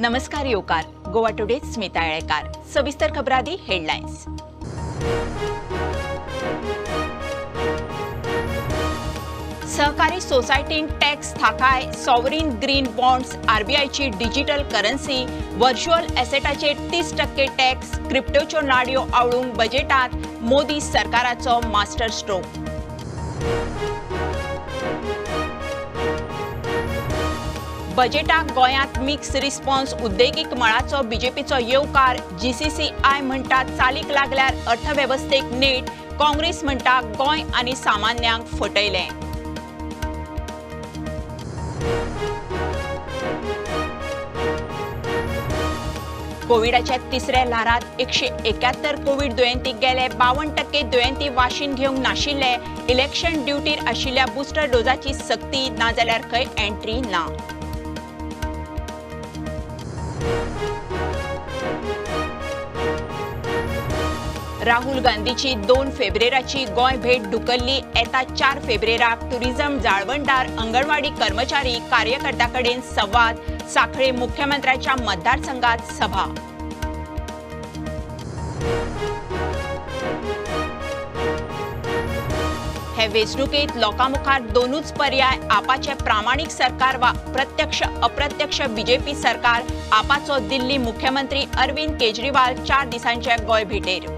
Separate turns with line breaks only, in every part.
नमस्कार येवकार गोवा टुडे स्मिता येळेकार. सविस्तर खबरादी हेडलायन्स. सहकारी सोसायटींक टॅक्स थाकाय, सॉवरीन ग्रीन बॉन्ड्स, आरबीआयची डिजिटल करन्सी, व्हर्च्युअल एसेटाचेर 30% टॅक्स, क्रिप्टोच्यो नाडयो आवळूंक बजेटांत मोदी सरकाराचो मास्टर स्ट्रोक. बजेटाक गोंयांत मिक्स रिस्पॉन्स, उद्देगीक मळाचो बीजेपीचो येवकार, जीसीसीआय म्हणटा चालीक लागल्यार अर्थवेवस्थेक नेट, काँग्रेस म्हणटा गोंय आनी सामान्यांक फटयलें. कोविडाच्या तिसऱ्या ल्हारांत 171 कोविड दुयेंती गेले, 52% दुयेंती वाशीन घेवंक नाशिल्ले. इलेक्शन ड्युटीर आशिल्ल्या बुस्टर डोजाची सक्ती, नाजाल्यार खंय एंट्री ना. राहुल गांधीची 2 फेब्रेराची गोंय भेट ढुकल्ली. येता 4 फेब्रेराक टुरिझम जाळवणदार, अंगणवाडी कर्मचारी, कार्यकर्त्यां कडेन संवाद. सांखळे मुख्यमंत्र्याच्या मतदारसंघात सभा. हे वेंचणुकेंत लोकां मुखार दोनूच पर्याय, आपाचें प्रामाणीक सरकार वा प्रत्यक्ष अप्रत्यक्ष बीजेपी सरकार. आपाचो दिल्ली मुख्यमंत्री अरविंद केजरीवाल 4 दिसांचे गोंय भेटेर.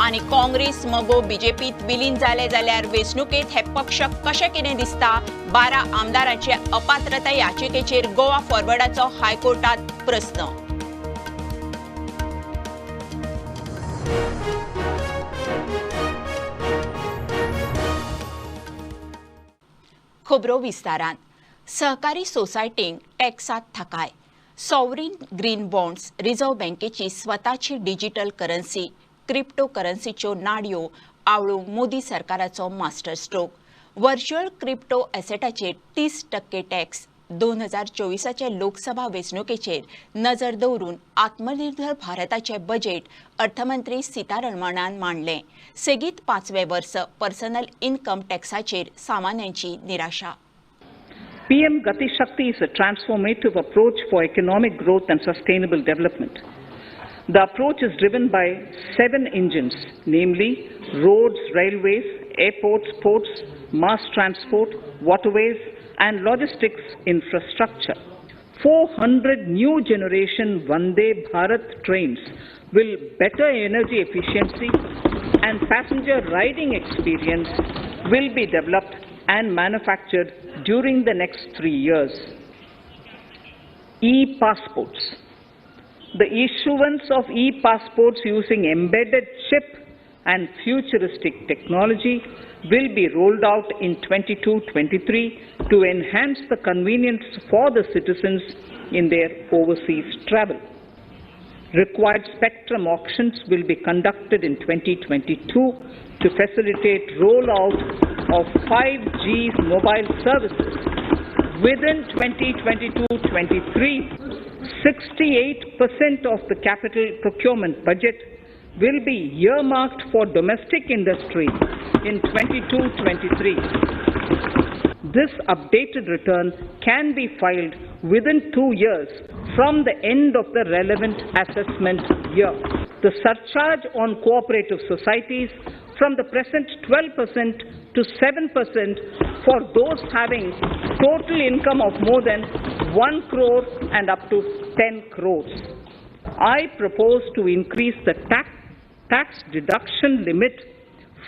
आनी काँग्रेस मगो बीजेपीत विलीन जाले जाल्यार वेंचणुकेंत हे पक्ष कशें कितें दिसता? 12 आमदारांचे अपात्रता याचिकेचेर गोवा फॉरवर्डाचो हायकोर्टात प्रस्न. खबरो विस्तारान. सहकारी सोसायटींक टॅक्सात थाकाय, सॉवरीन ग्रीन बॉन्ड्स, रिझर्व्ह बँकेची स्वताची डिजिटल करन्सी, क्रिप्टो करन्सीच्यो नाडयो आवळूंक मोदी सरकाराचो मास्टर स्ट्रोक. व्हर्च्युअल क्रिप्टो एसेटाचेर 30% टॅक्स. 2024 लोकसभा वेंचणुकेचेर नजर दवरून आत्मनिर्भर भारताचें बजेट अर्थमंत्री सीतारमणान मांडलें. सेगीत 5वें वर्स पर्सनल इन्कम टॅक्साचेर सामान्यांची निराशा.
PM Gati Shakti is a transformative approach for economic growth and sustainable development. The approach is driven by 7 engines, namely roads, railways, airports, ports, mass transport, waterways and logistics infrastructure. 400 new generation Vande Bharat trains will better energy efficiency and passenger riding experience will be developed and manufactured during the next 3 years. E-passports. The issuance of e-passports using embedded chip and futuristic technology will be rolled out in 22-23 to enhance the convenience for the citizens in their overseas travel. Required spectrum auctions will be conducted in 2022 to facilitate rollout of 5G mobile services. Within 2022-23, 68% of the capital procurement budget will be earmarked for domestic industry in 22-23. This updated return can be filed within 2 years from the end of the relevant assessment year. The surcharge on cooperative societies from the present 12% to 7% for those having total income of more than 1 crore and up to 10 crores. I propose to increase the tax deduction limit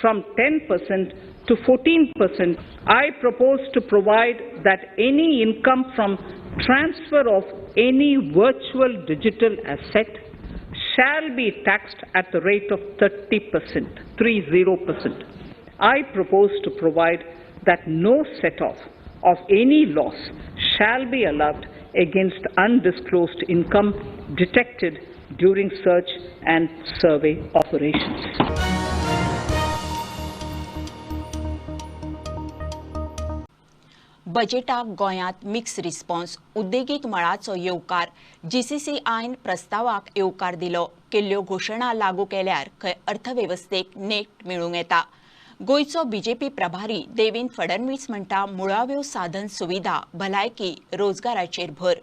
from 10% to 14%. I propose to provide that any income from transfer of any virtual digital asset shall be taxed at the rate of 30%, 30%. I propose to provide that no set-off of any loss shall be allowed against undisclosed income detected during search and survey operations.
बजेटाक गोंयांत mix response, उद्देगीक मळाचो येवकार, जीसीसीआयन प्रस्तावाक येवकार दिलो. केल्ल्यो घोशणा लागू केल्यार खंय अर्थवेवस्थेक नेट मेळूंक येता. गोंयचो बीजेपी प्रभारी देवेंद्र फडणवीस म्हणटा मुळाव्यो साधन सुविधा, भलायकी, रोजगाराचेर भर.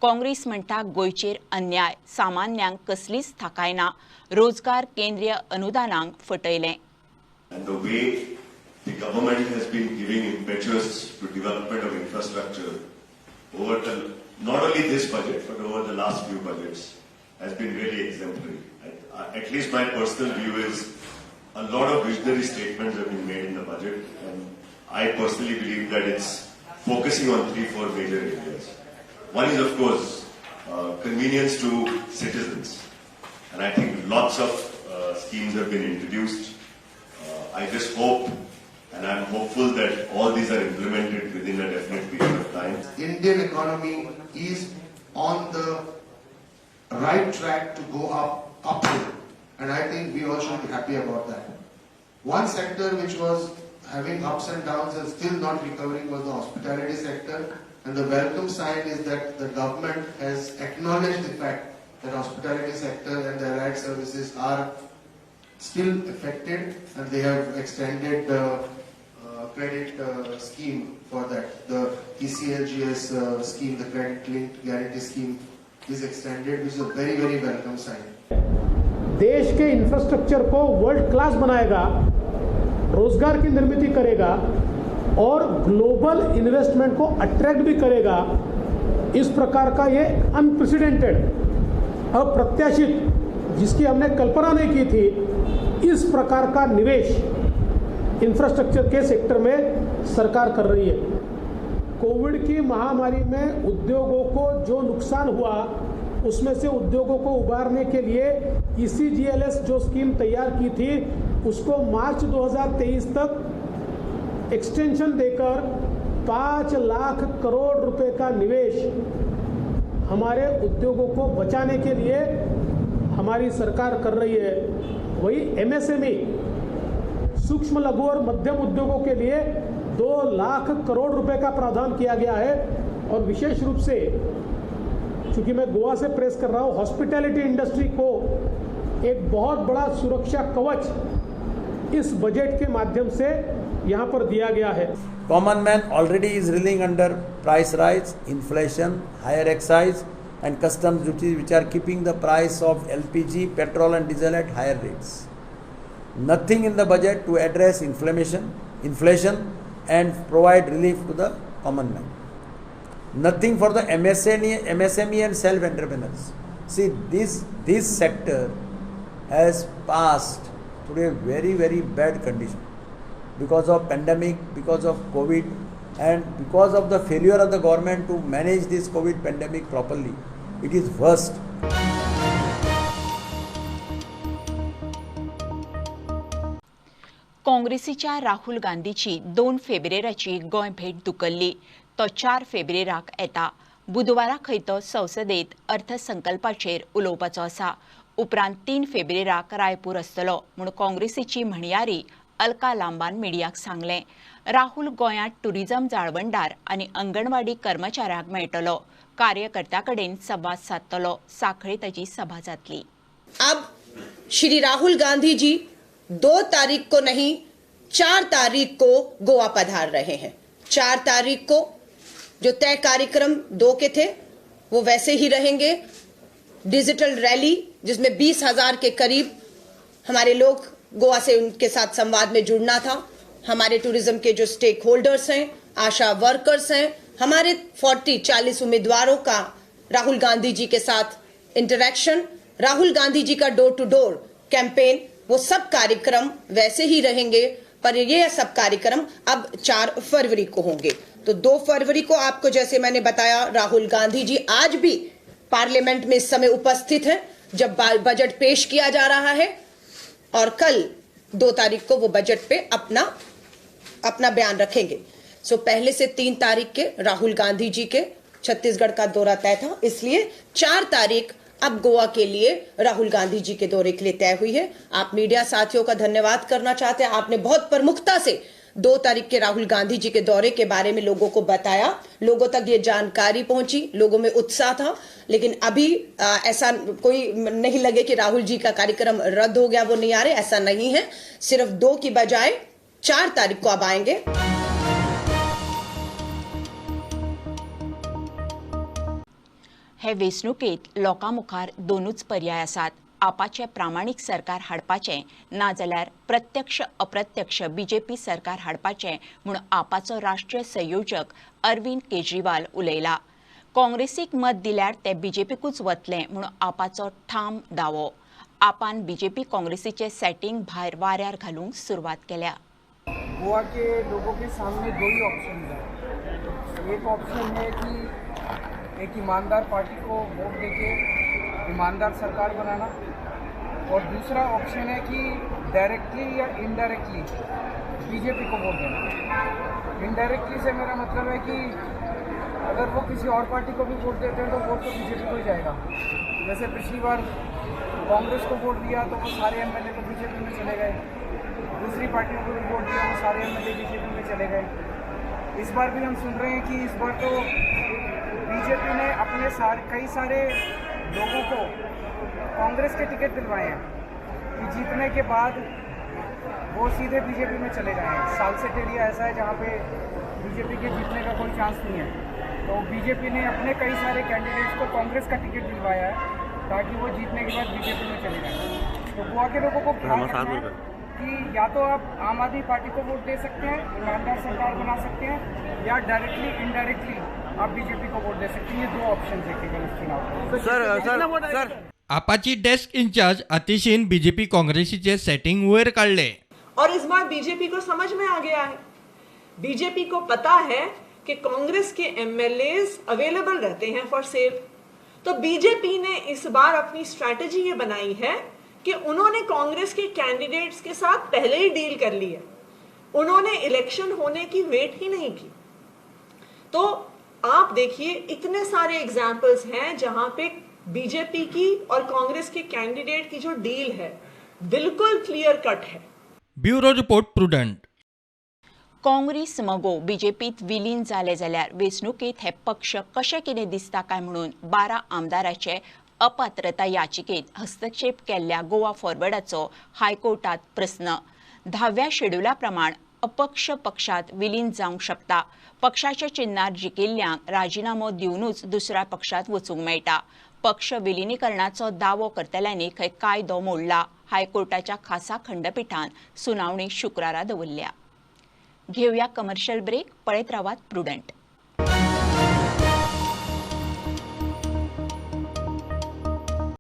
काँग्रेस म्हणटा गोंयचेर अन्याय, सामान्यांक कसलीच थाकाय ना, रोजगार केंद्रीय अनुदानांक फटयलें.
And the way the government has been giving impetus to development of infrastructure over the, not only this budget, but over the last few budgets, has been really exemplary. At least my personal view is a lot of visionary statements have been made in the budget, and I personally believe that it's focusing on 3-4 major areas. One is, of course, convenience to citizens, and I think lots of schemes have been introduced. I just hope, and I'm hopeful that all these are implemented within a definite period of time.
Indian economy is on the right track to go uphill, and I think we all should be happy about that. One sector which was having ups and downs and still not recovering was the hospitality sector, and the welcome sign is that the government has acknowledged the fact that hospitality sector and the allied services are still affected, and they have extended the credit scheme for that. The ECLGS scheme, the credit linked guarantee scheme, is extended, which is a very, very welcome sign.
देश K infrastructure को world class बनाएगा, रोजगार की निर्मित करेगा और global investment को attract भी करेगा. इस प्रकार का ये अनप्रेसिडेंटेड, अप्रत्याशित, जिसकी हमने कल्पना नहीं की थी, इस प्रकार का निवेश इंफ्रास्ट्रक्चर के सेक्टर में सरकार कर रही है. कोविड की महामारी में उद्योगों को जो नुकसान हुआ, उसमें से उद्योगों को उबारने के लिए ECGLS जो स्कीम तैयार की थी, उसको मार्च 2023 तक एक्सटेंशन देकर 5 लाख करोड़ रुपए का निवेश हमारे उद्योगों को बचाने के लिए हमारी सरकार कर रही है. वही MSME, सूक्ष्म लघु और मध्यम उद्योगों के लिए 2 लाख करोड़ रुपए का प्रावधान किया गया है. और विशेष रूप से, चूंकि मैं गोवा से प्रेस कर रहा हूं, हॉस्पिटैलिटी इंडस्ट्री को एक बहुत बड़ा सुरक्षा कवच इस बजट के माध्यम से यहां पर दिया गया है.
Common man already is reeling under price rise, inflation, higher excise and customs duties, which are keeping the price of LPG, petrol and diesel at higher rates. Nothing in the budget to address inflation and provide relief to the common man. Nothing for the MSME and self-entrepreneurs. See, this sector has passed through a very, very bad condition because of pandemic, because of COVID, and because of the failure of the government to manage this COVID pandemic properly. It is worst.
काँग्रेसीच्या राहुल गांधीची 2 फेब्रुवारीची गोंय भेट दुकल्ली. तो 4 फेब्रुवारीक येता. बुधवारा खंय तो संसदेत अर्थसंकल्पाचेर उलोवपाचो आसा. उपरांत 3 फेब्रुवारीक रायपूर आसतलो म्हूण काँग्रेसीची म्हणयारी अलका लांबान मिडियाक सांगलें. राहुल गोंयांत टुरिझम जाळवणदार आनी अंगणवाडी कर्मचाऱ्यांक मेळटलो, कार्यकर्त्यां कडेन संवाद सादतलो. सांखळे ताची सभा जातली.
अब श्री राहुल गांधी जी 2 तारीख को नहीं 4 तारीख को गोवा पधार रहे हैं. 4 तारीख को जो तय कार्यक्रम 2 के थे वो वैसे ही रहेंगे. डिजिटल रैली जिसमें 20,000 के करीब हमारे लोग गोवा से उनके साथ संवाद में जुड़ना था. हमारे टूरिज्म के जो स्टेक होल्डर्स हैं, आशा वर्कर्स हैं, हमारे 40-40 उम्मीदवारों का राहुल गांधी जी के साथ इंटरेक्शन, राहुल गांधी जी का डोर टू डोर कैंपेन, वो सब कार्यक्रम वैसे ही रहेंगे. पर ये सब कार्यक्रम अब 4 फरवरी को होंगे. तो 2 फरवरी को आपको जैसे मैंने बताया, राहुल गांधी जी आज भी पार्लियामेंट में इस समय उपस्थित हैं जब बजट पेश किया जा रहा है, और कल 2 तारीख को वो बजट पे अपना बयान रखेंगे. सो पहले से 3 तारीख के राहुल गांधी जी के छत्तीसगढ़ का दौरा तय था, इसलिए 4 तारीख अब गोवा के लिए राहुल गांधी जी के दौरे के लिए तय हुई है। आप मीडिया साथियों का धन्यवाद करना चाहते हैं, आपने बहुत प्रमुखता से 2 तारीख के राहुल गांधी जी के दौरे के बारे में लोगों को बताया, लोगों तक ये जानकारी पहुंची, लोगों में उत्साह था। लेकिन अभी ऐसा कोई नहीं लगे कि राहुल जी का कार्यक्रम रद्द हो गया, वो नहीं आ रहे, ऐसा नहीं है। सिर्फ 2 की बजाय 4 तारीख को अब आएंगे।
हे वेंचणुकेंत लोकां मुखार दोनूच पर्याय आसात, आपाचें प्रामाणीक सरकार हाडपाचें नाजाल्यार प्रत्यक्ष अप्रत्यक्ष बीजेपी सरकार हाडपाचें म्हूण आपाचो राष्ट्रीय संयोजक अरविंद केजरीवाल उलयला। काँग्रेसीक मत दिल्यार ते बीजेपीकूच वतलें म्हूण आपाचो ठाम दावो। आपान बीजेपी काँग्रेसीचें सेटिंग भायर वाऱ्यार घालूंक सुरवात केल्या।
गोवा के लोगों के सामने दो ही ऑप्शन है। एक ऑप्शन है कि एक ईमानदार पार्टी को वोट देके ईमानदार सरकार बनाना, और दूसरा ऑप्शन है कि डायरेक्टली या इनडायरेक्टली बीजेपी को वोट देना। इनडायरेक्टली से मेरा मतलब है कि अगर वो किसी और पार्टी को भी वोट देते हैं तो वोट तो बीजेपी को ही जाएगा। जैसे पिछली बार कांग्रेस को वोट दिया तो वो सारे एमएलए तो बीजेपी में चले गए, दूसरी पार्टियों को भी वोट दिया वो सारे एमएलए बीजेपी में चले गए। इस बार भी हम सुन रहे हैं कि इस बार तो बीजेपी ने अपने कई सारे लोगों को कांग्रेस के टिकट दिलवाए हैं कि जीतने के बाद वो सीधे बीजेपी में चले गए हैं। सालसेट एरिया ऐसा है जहाँ पे बीजेपी के जीतने का कोई चांस नहीं है, तो बीजेपी ने अपने कई सारे कैंडिडेट्स को कांग्रेस का टिकट दिलवाया है ताकि वो जीतने के बाद बीजेपी में चले जाएँ। तो गोवा के लोगों को ख्याल रखना है कि या तो आप आम आदमी पार्टी को वोट दे सकते हैं, ईमानदार सरकार बना सकते हैं, या डायरेक्टली इनडायरेक्टली आप बीजेपी को वोट दे सकते हैं। ये दो ऑप्शन है केवल इस चुनाव में।
Sir sir sir
Apache desk in charge अतिशीन BJP काँग्रेसीचे सेटिंग वयर काडले
और इस बार बीजेपी को समझ में आ गया है। बीजेपी को पता है कि कांग्रेस के एमएलएज अवेलेबल रहते हैं फॉर सेल, तो बीजेपी ने इस बार अपनी स्ट्रैटेजी ये बनाई है कि उन्होंने कांग्रेस के कैंडिडेट्स के साथ पहले ही डील कर ली है, उन्होंने इलेक्शन होने की वेट ही नहीं की। तो आप देखिए इतने सारे एग्जाम्पल्स हैं जहां पे बीजेपी की और कांग्रेस के कैंडिडेट की जो डील है बिल्कुल क्लियर कट है।
Bureau report, Prudent.
Congress मगो बीजेपीत विलीन जाले जाल्यार वेंचणुकेंत हे पक्ष कशें कितें दिसता काय म्हणून 12 आमदाराचे अपात्रता याचिकेत हस्तक्षेप केल्ल्या गोवा फॉरवर्डाचो हायकोर्टात प्रस्न। 10व्या शेड्युला प्रमाण अपक्ष पक्षात विलीन जावंक शकता। पक्षाच्या चिन्हार जिखिल्ल्यांक राजिनामो दिवनूच दुसऱ्या पक्षात वचूंक मेळटा। पक्ष विलिनीकरणाचो दावो करतल्यांनी खंय कायदो मोडला। हायकोर्टाच्या खासा खंडपीठान सुनावणी शुक्रारा दवरल्या। घेवया कमर्शियल ब्रेक, पळयत रावात Prudent.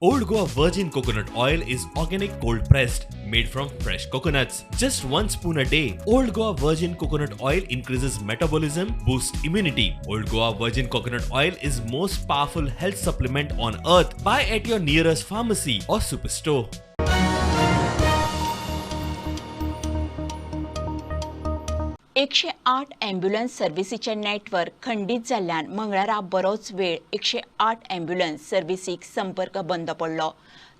Old Goa Virgin Coconut Oil is organic cold pressed, made from fresh coconuts. Just 1 spoon a day. Old Goa Virgin Coconut Oil increases metabolism, boosts immunity. Old Goa Virgin Coconut Oil is most powerful health supplement on earth. Buy at your nearest pharmacy or superstore.
108 ambulance सर्व्हिसीचें network खंडीत जाल्ल्यान मंगळारा बरोच वेळ 108 ambulance सर्व्हिसीक संपर्क बंद पडलो।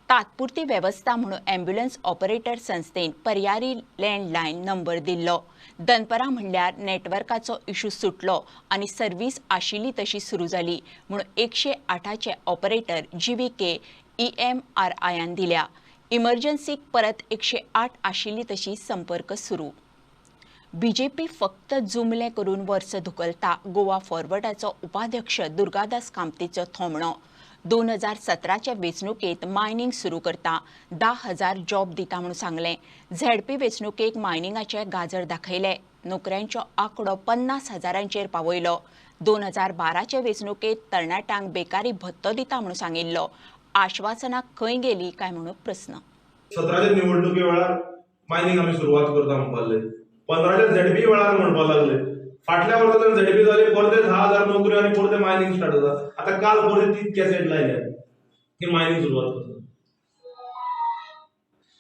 तात्पुरती वेवस्था म्हणून ॲम्ब्युलन्स ऑपरेटर संस्थेन पर्यायी लँडलायन नंबर दिल्लो। दनपरां म्हणल्यार नेटवर्काचो इशू सुटलो आनी सर्व्हिस आशिल्ली तशी सुरू जाली म्हूण 108चे ऑपरेटर GVK EMRIन दिल्या। इमर्जन्सीक परत 108 आशिल्ली तशी संपर्क सुरू। बीजेपी फक्त जुमले करून वर्स धुकलता, गोवा फॉरवर्डाचो उपाध्यक्ष दुर्गादास कामतीचो थोमणो। 2017चे वेंचणुकेंत मायनिंग सुरू करता, 10,000 जॉब दिता म्हूण सांगलें। झेडपी वेंचणुकेक मायनिंगाचे गाजर दाखयले, नोकऱ्यांचो आंकडो 50,000 पावयलो। 2012चे वेंचणुकेंत तरणाट्यांक बेकारी भत्तो दिता म्हूण सांगिल्लो। आश्वासनां खंय गेली काय म्हणून प्रस्न।
17चे निवडणुके वेळार मायनिंग आमी सुरवात करता म्हणपाक, 15च्या झेडपी वेळार म्हणपाक लागले, फाटल्या वर्सा झेडपी जाली परते 10,000 नोकऱ्यो आनी परते मायनिंग स्टार्ट जाता। आतां काल परते तीच कॅसेट लायल्या की मायनिंग सुरवात करता।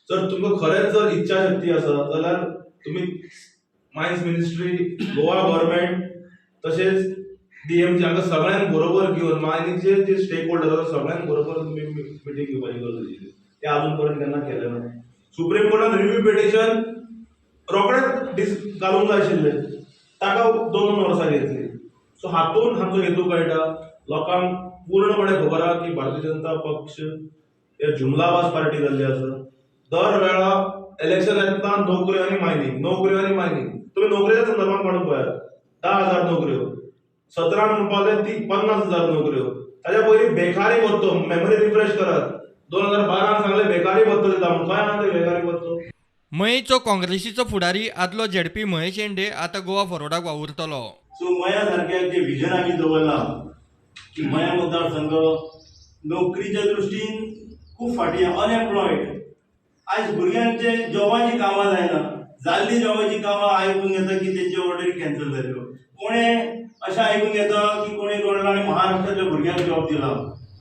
जर तुमकां खरेंच जर इच्छा शक्ती आसा जाल्यार तुमी मायन्स मिनिस्ट्री, गोवा गव्हर्मेंट तशेंच डीएमजी हांकां सगळ्यांक बरोबर घेवन मायनिंगचे जे स्टेक होल्डर आसा सगळ्यांक बरोबर तुमी मिटींग घेवपाची गरज आशिल्ली, ते आजून पर्यंत केन्ना केलें ना। सुप्रीम कोर्टान रिव्यू पिटिशन रोखडेच डिस घालूंक जाय आशिल्लें, ताका 2-2 वर्सां घेतली। सो हातून आमचो हेतू कळटा, लोकांक पूर्णपणे खबर आहा की भारतीय जनता पक्ष हे जुमलाबाज पार्टी जाल्ली आसा। दर वेळा इलेक्शन येतना नोकऱ्यो आनी मायनींग, नोकऱ्यो आनी मायनींग. तुमी नोकरेच्या संदर्भात काडून पळयात, 10,000 नोकऱ्यो, 17 म्हणपाक जाय ती 50,000 नोकऱ्यो. ताच्या पयलीं बेकारी भत्तो, मेमरी रिफ्रेश करात, 2012 सांगले बेकारी भत्तो दिता म्हूण, खंय आहा ते बेकारी भत्तो?
मयेचो काँग्रेसीचो फुडारी आदलो झेडपी महेश शेंडे आतां गोवा फॉरवर्डाक वावुरतलो.
सो मया सारक्या जे विजन आमी दवरलां की मया मतदारसंघ नोकरीच्या दृश्टीन खूब फाटीं, अनएम्प्लॉयड, आयज भुरग्यांचे जॉबाची कामां जायना, जाल्ली जॉबाची कामां आयकूंक येता की तेंची ऑर्डरी कॅन्सल जाल्यो, कोणें अशें आयकूंक येता की कोणें कोणाला आनी महाराष्ट्रांतल्या भुरग्यांक जॉब दिला,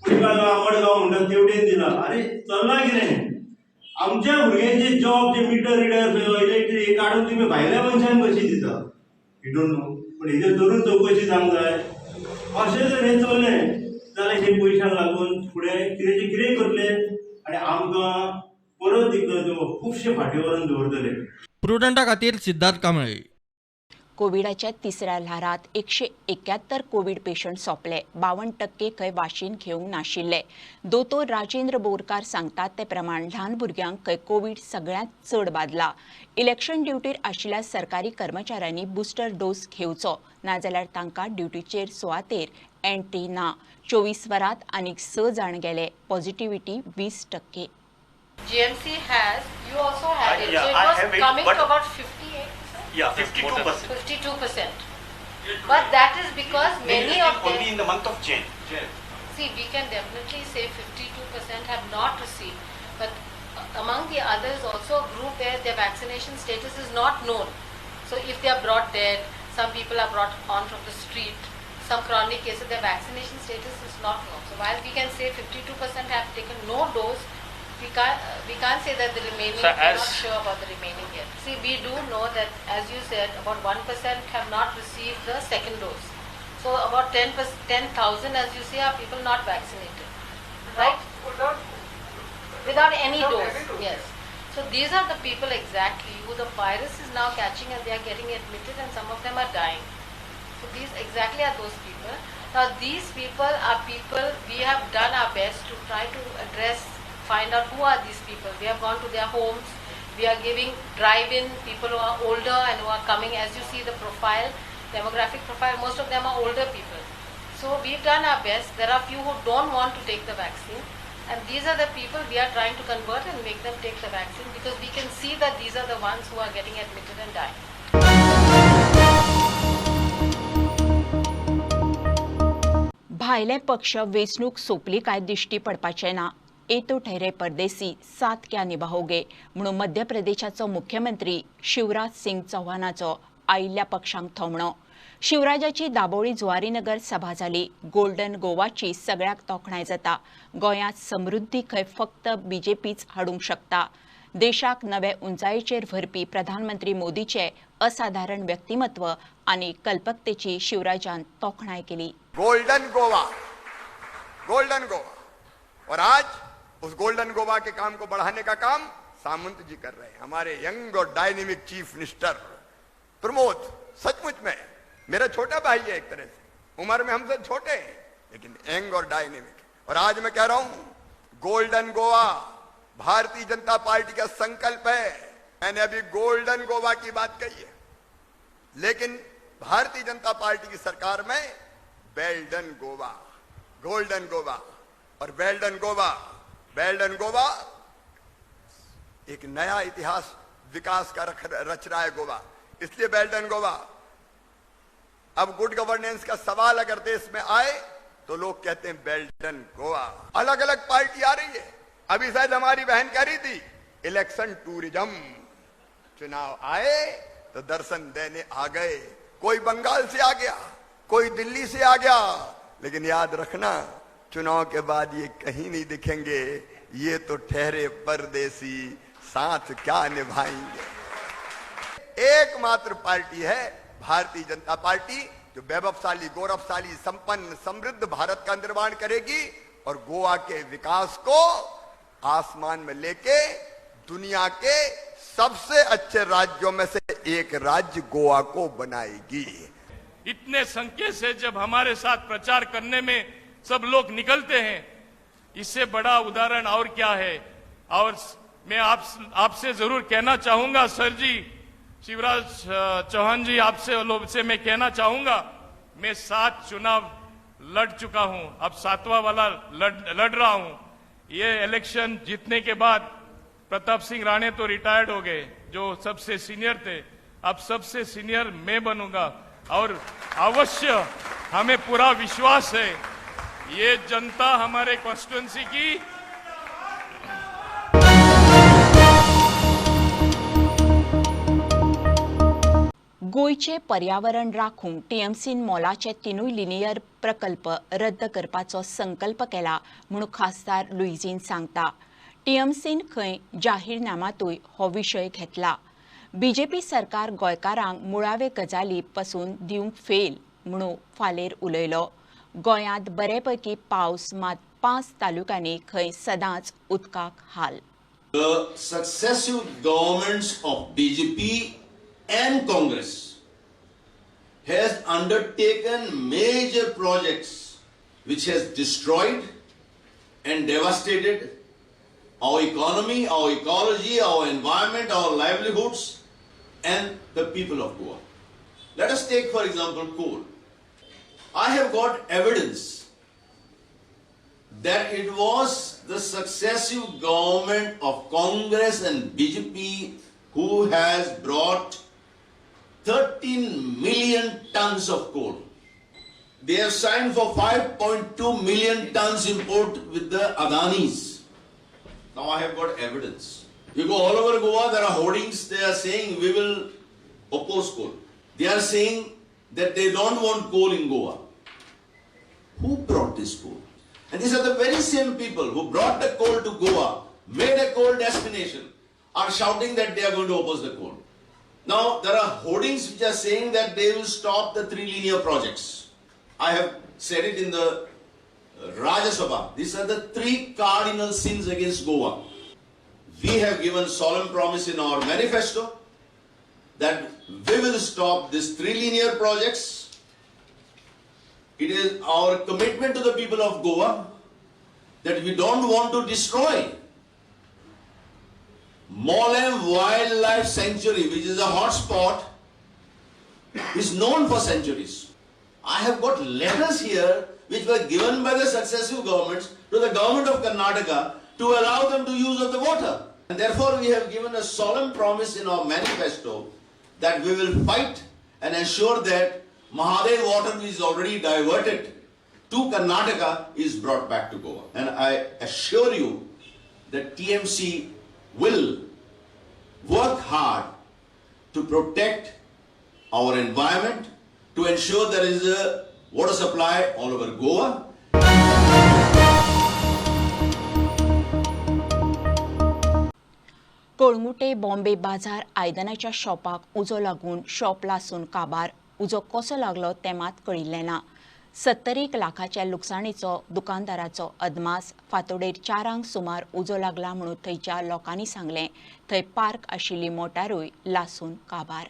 पुष्कळ मडगांव म्हणटा तेवटेन दिला. अरे चल्लां कितें? आमच्या भुरग्यांचे जॉब जे मिटर रिडर इलेक्ट्रीक काडून तुमी भायल्या मनशांक कशी दिता, you don't know. पूण हेजेर जरूर चवकशी जावंक जाय. अशें जर हें चल्लें जाल्यार हे पयशांक लागून फुडें कितेंचें कितें करतले आनी आमकां परत एकदां खुबशे फाटीं व्हरून दवरतले.
प्रुडंटा खातीर सिद्धार्थ कांबळे.
कोविडाच्या तिसऱ्या ल्हारांत 171 कोविड पेशंट सोंपले. 52% खंय वाशीन घेवंक नाशिल्ले. दोतोर राजेंद्र बोरकार सांगतात ते प्रमाण ल्हान भुरग्यांक खंय कोविड सगळ्यांत चड बादला. इलेक्शन ड्युटीर आशिल्ल्या सरकारी कर्मचाऱ्यांनी बुस्टर डोस घेवचो, नाजाल्यार तांकां ड्युटीचेर सुवातेर एंट्री ना. 24 वरांत आनीक 6 जाण गेले. Positivity 20%.
GMC has, you also had it. Yeah, so it was coming to about 58%?
Yeah, 52%.
52%. But that is because many of them...
Only in the month of Jan.
See, we can definitely say 52% have not received. But among the others also a group where their vaccination status is not known. So if they are brought dead, some people are brought on from the street, some chronic cases, their vaccination status is not known. So while we can say 52% have taken no dose, we can't say that the remaining, so we're not sure about the remaining yet. See, we do know that, as you said, about 1% have not received the second dose. So about 10,000, as you say, are people not vaccinated, right? Without any dose, yes. So these are the people exactly who the virus is now catching and they are getting admitted and some of them are dying. So these exactly are those people. Now these people are people we have done our best to try to address, find out who are these people. We have gone to their homes, we are giving drive-in people who are older and who are coming. As you see the profile, demographic profile, most of them are older people. So we've done our best. There are few who don't want to take the vaccine. And these are the people we are trying to convert and make them take the vaccine, because we can see that these are the ones who are getting admitted and dying.
भायले पक्ष वेंचणूक सोंपली काय दिश्टी पडपाचें ना. एतो ठहरे परदेसी सात क्या निभाओगे म्हणून मध्य प्रदेशाचो मुख्यमंत्री शिवराज सिंग चौहानाचो आयिल्ल्या पक्षांक थोमणो. शिवराजाची दाबोळी जुवारीनगर सभा जाली. गोल्डन गोवाची सगळ्याक तोखणाय जाता. गोंयांत समृद्धी खंय फक्त बीजेपीच हाडूंक शकता. देशाक नवे उंचायेचेर व्हरपी प्रधानमंत्री मोदीचे असाधारण व्यक्तिमत्व आनी कल्पकतेची शिवराजान तोखणाय केली.
गोल्डन गोवा, गोल्डन गोवा, और आज उस गोल्डन गोवा के काम को बढ़ाने का काम सामंत जी कर रहे हैं. हमारे यंग और डायनेमिक चीफ मिनिस्टर प्रमोद, सचमुच में मेरा छोटा भाई है एक तरह से, उम्र में हमसे छोटे हैं, लेकिन यंग और डायनेमिक. और आज मैं कह रहा हूं, गोल्डन गोवा भारतीय जनता पार्टी का संकल्प है. मैंने अभी गोल्डन गोवा की बात कही है, लेकिन भारतीय जनता पार्टी की सरकार में वेल्डन गोवा, गोल्डन गोवा और वेल्डन गोवा, वेल्डन गोवा एक नया इतिहास विकास का रच रहा है गोवा. इसलिए वेल्डन गोवा. अब गुड गवर्नेंस का सवाल अगर देश में आए तो लोग कहते हैं वेल्डन गोवा. अलग अलग पार्टी आ रही है. अभी शायद हमारी बहन कह रही थी इलेक्शन टूरिज्म, चुनाव आए तो दर्शन देने आ गए. कोई बंगाल से आ गया, कोई दिल्ली से आ गया, लेकिन याद रखना चुनाव के बाद ये कहीं नहीं दिखेंगे. ये तो ठहरे परदेसी, साथ क्या निभाएंगे. एकमात्र पार्टी है भारतीय जनता पार्टी जो वैभवशाली, गौरवशाली, संपन्न, समृद्ध भारत का निर्माण करेगी और गोवा के विकास को आसमान में लेके दुनिया के सबसे अच्छे राज्यों में से एक राज्य गोवा को बनाएगी.
इतने संख्या से जब हमारे साथ प्रचार करने में सब लोग निकलते हैं, इससे बड़ा उदाहरण और क्या है. और मैं आपसे जरूर कहना चाहूंगा सर जी, शिवराज चौहान जी, आपसे लोग से मैं कहना चाहूंगा, मैं 7 चुनाव लड़ चुका हूं, अब 7वां वाला लड़ रहा हूं। ये इलेक्शन जीतने के बाद प्रताप सिंह राणे तो रिटायर्ड हो गए, जो सबसे सीनियर थे, अब सबसे सीनियर मैं बनूंगा और अवश्य हमें पूरा विश्वास है ये जनता हमारे कॉन्स्टिट्यूंसी की।
गोंयचें पर्यावरण राखूंक टीएमसीन मोलाचे 3 लिनियर प्रकल्प रद्द करपाचो संकल्प केला म्हूण खासदार लुईझीन सांगता। टीएमसीन खंय जाहीरनामातूय हो विशय घेतला। बीजेपी सरकार गोंयकारांक मुळावे गजाली पसून दिवंक फेल म्हणून फालेर उलयलो। गोंयांत बरेपैकी पावस मात 5 तालुक्यांनी खंय सदांच उदकाक हाल।
The successive governments of BJP and Congress has undertaken major projects which has destroyed and devastated our economy, our ecology, our environment, our livelihoods and the people of Goa. Let us take for example coal. I have got evidence that it was the successive government of Congress and BJP who has brought 13 million tons of coal. They have signed for 5.2 million tons import with the Adanis. Now I have got evidence. You go all over Goa, there are hoardings, they are saying we will oppose coal. They are saying that they don't want coal in Goa. Who brought this coal? And these are the very same people who brought the coal to Goa, made a coal destination, are shouting that they are going to oppose the coal. Now, there are hoardings which are saying that they will stop the 3 linear projects. I have said it in the Rajya Sabha. These are the 3 cardinal sins against Goa. We have given solemn promise in our manifesto that we will stop these 3 linear projects. It is our commitment to the people of Goa that we don't want to destroy Mollem Wildlife Sanctuary, which is a hot spot, is known for centuries. I have got letters here which were given by the successive governments to the government of Karnataka to allow them to use of the water. And therefore we have given a solemn promise in our manifesto that we will fight and ensure that Mahadev water, which is already diverted to Karnataka, is brought back to Goa. And I assure you that TMC will work hard to protect our environment, to ensure there is a water supply all over Goa.
Calangute Bombay बाजार आयदनाच्या शॉपाक उजो लागून shop लासून काबार। उजो कसो लागलो तें मात कळिल्लें ना। 70 लाखाच्या लुकसाणीचो दुकानदाराचो अदमास। फांतोडेर 4 सुमार उजो लागला म्हणून थंयच्या लोकांनी सांगलें। थंय पार्क आशिल्ली मोटारूय लासून काबार।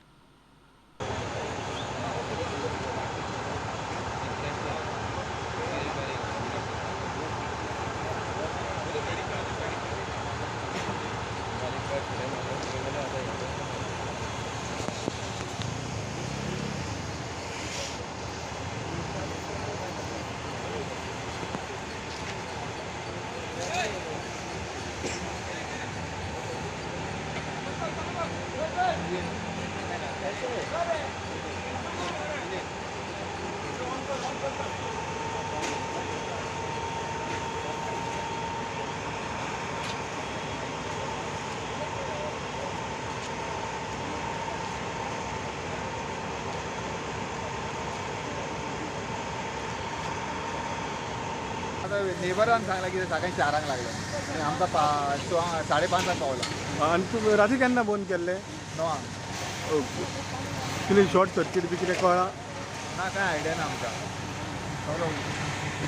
नेबरान सांगला की सकाळी 4 लागले आनी आमकां 5:30 पावला।
आनी तूं राती केन्ना बंद केल्लें?
9.
ओके, कितें शॉर्ट सर्कीट बी कितें कळ्ळां?
ना, कांय आयडिया ना आमकां।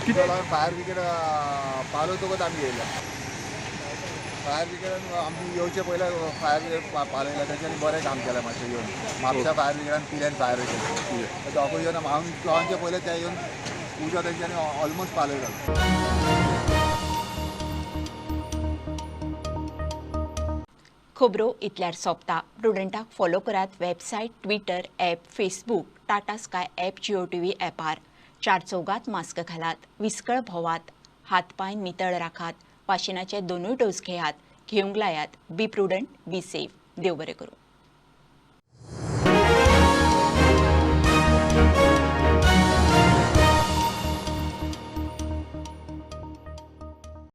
कितें फायर ब्रिगेड पालोवतकूच आमी येयल्या। फायर ब्रिगेडान आमी येवचे पयले फायर ब्रिगेड पालयला, तेंच्यांनी बरें काम केलें मातशें येवन। म्हापशा फायर ब्रिगेडान पिल्यान फायर ब्रिगेड दोगूय येवन हांव दोगांचे पयले ते येवन उजो तेंच्यांनी ऑलमोस्ट पालयलो।
खबरो इतल्यार सोंपता. प्रुडंटाक फॉलो करात website, Twitter, app, Facebook, Tata Sky app, Jio TV ॲपार. चार चौगात मास्क घालात, विस्कळ भोवात, हातपांय नितळ राखात, वाशिनाचे दोनूय डोस घेयात, घेवंक लायात. बी प्रुडंट, बी सेफ. देव बरें करूं.